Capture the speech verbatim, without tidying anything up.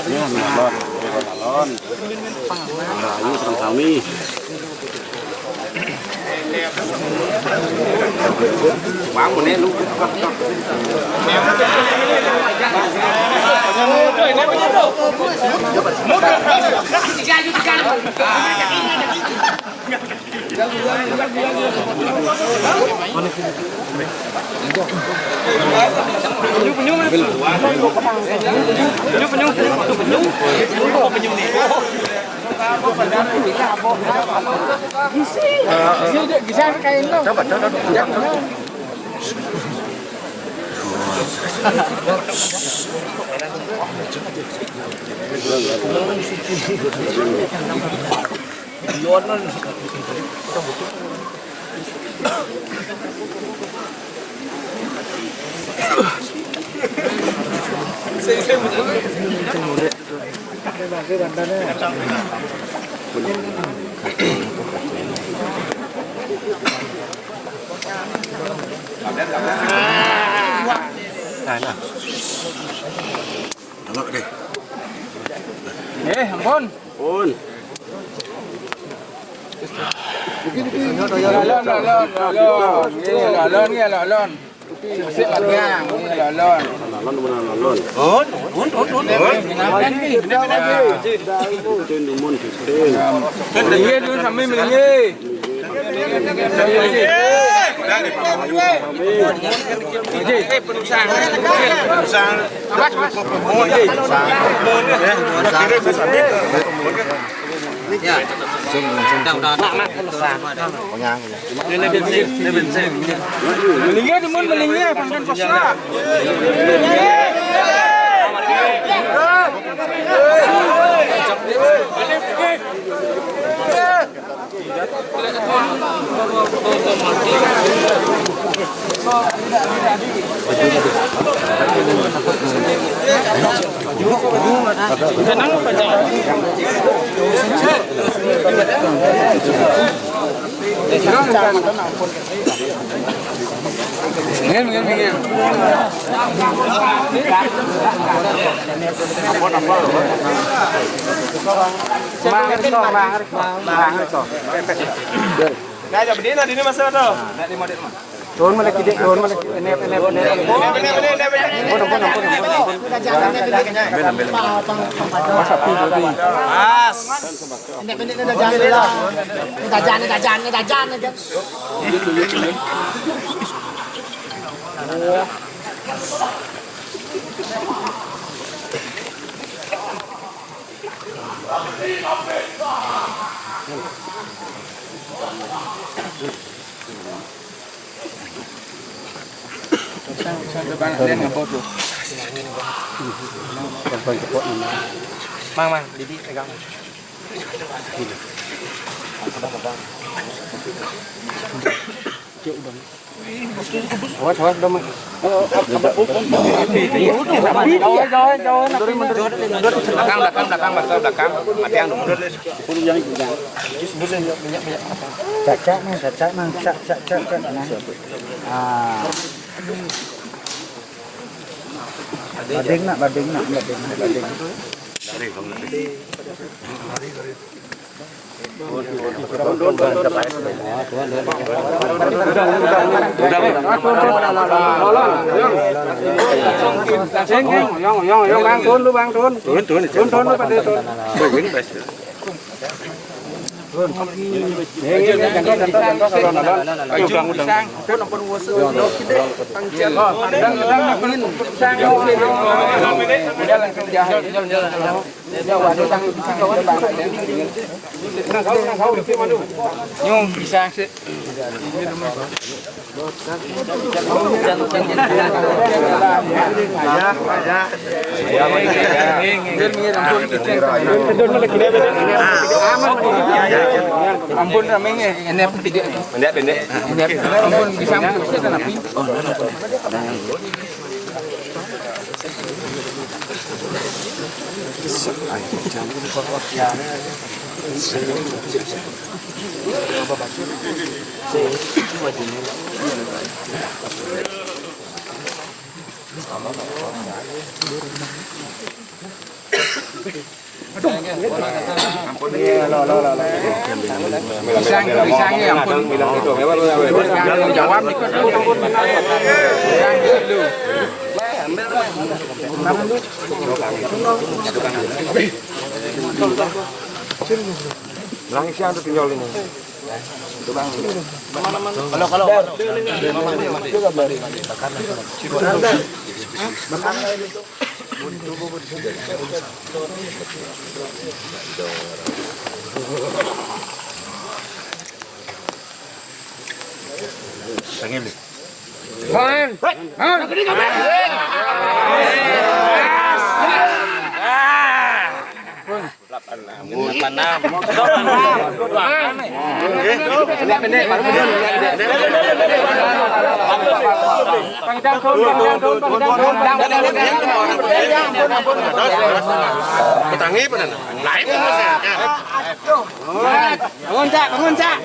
Ya, alon. Alon. Nah, ini sareng sami. Nah, nah. Delok deh. Eh, Pun. Pun. Lalon, lalon, lalon. Nggih, lalon, nggih, lalon. Sik latihan, nggih, lalon. Lalon, lalon, lalon. Pun, pun, pun, pun. Nggih, dumun, dumun. Nggih, dumun, sami, nggih. Melinggi, timun melinggi, pangkan kosra. Minggir, minggir, minggir. Mangan kok, mangan kok, mangan kok. Nah, jadi ini, ini masa tuh. Turun balik, Dik, turun balik. Ini, ini, ini. Ampun, ampun, ampun, ampun, ampun. Masa tu, tu. Pas. Ini, ini, ini dah jalan lah. Ini dah jalan, ini dah jalan, ini dah jalan, ini dah jalan. Mang, mang, Didi pegang. Awas, awas, dong. Jauh, jauh, jauh. Belakang, belakang, belakang, belakang, belakang. Mati yang dulu. Cacak, Mang, cacak, Mang. Cak, cak, cak, cak. Nah. Ah. Bading nak, bading nak, bading nak, bading. Yang, yang, yang, Bang, turun lu, Bang, turun. Turun, turun, turun, turun, lu pada turun. Turun, best. Turun. Ini, ini, jangan, jangan, jangan, kalau nonton. Ayo, Bang, udah. Turun, apa nuwun? Turun, turun. Udah, udah, udah. Udah, langsung jalan. Nyung bisa sih. Ampun, ramenya. Ini apa tidak? Pendek, pendek. Ampun, bisa ampun, bisa tapi. Ampun, iya, lo, lo, lo, lo. Pisang, pisang, ya ampun. Pisang, jawab. Pisang dulu. Bilang siang tuh pinjol ini. Itu, Bang. Kalau, kalau. Tangil. Wan. Wan. Delapan enam. Delapan enam. Petangi, petangi. Lain, Mas. Bangun, Cak, bangun, Cak.